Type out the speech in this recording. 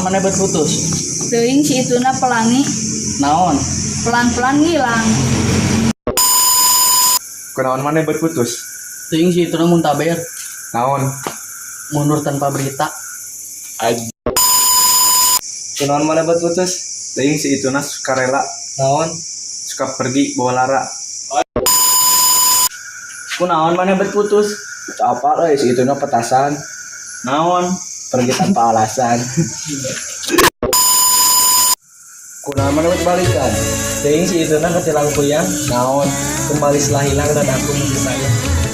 Maneh bet putus? Teuing si ituna pelangi. Naon? Pelan-pelan ngilang. Kunaon maneh bet putus? Teuing si ituna muntaber. Naon? Mundur tanpa berita. Kunaon maneh bet putus? Teuing si ituna sukarela. Naon? Suka pergi bawa lara. Kunaon maneh bet putus? Apa euy, si ituna petasan. Naon? Pergi tanpa alasan. Kunaon maneh bet balikan? Teuing si ituna ketilang kuyang. Naon? Kembali setelah hilang dan aku masih sayang.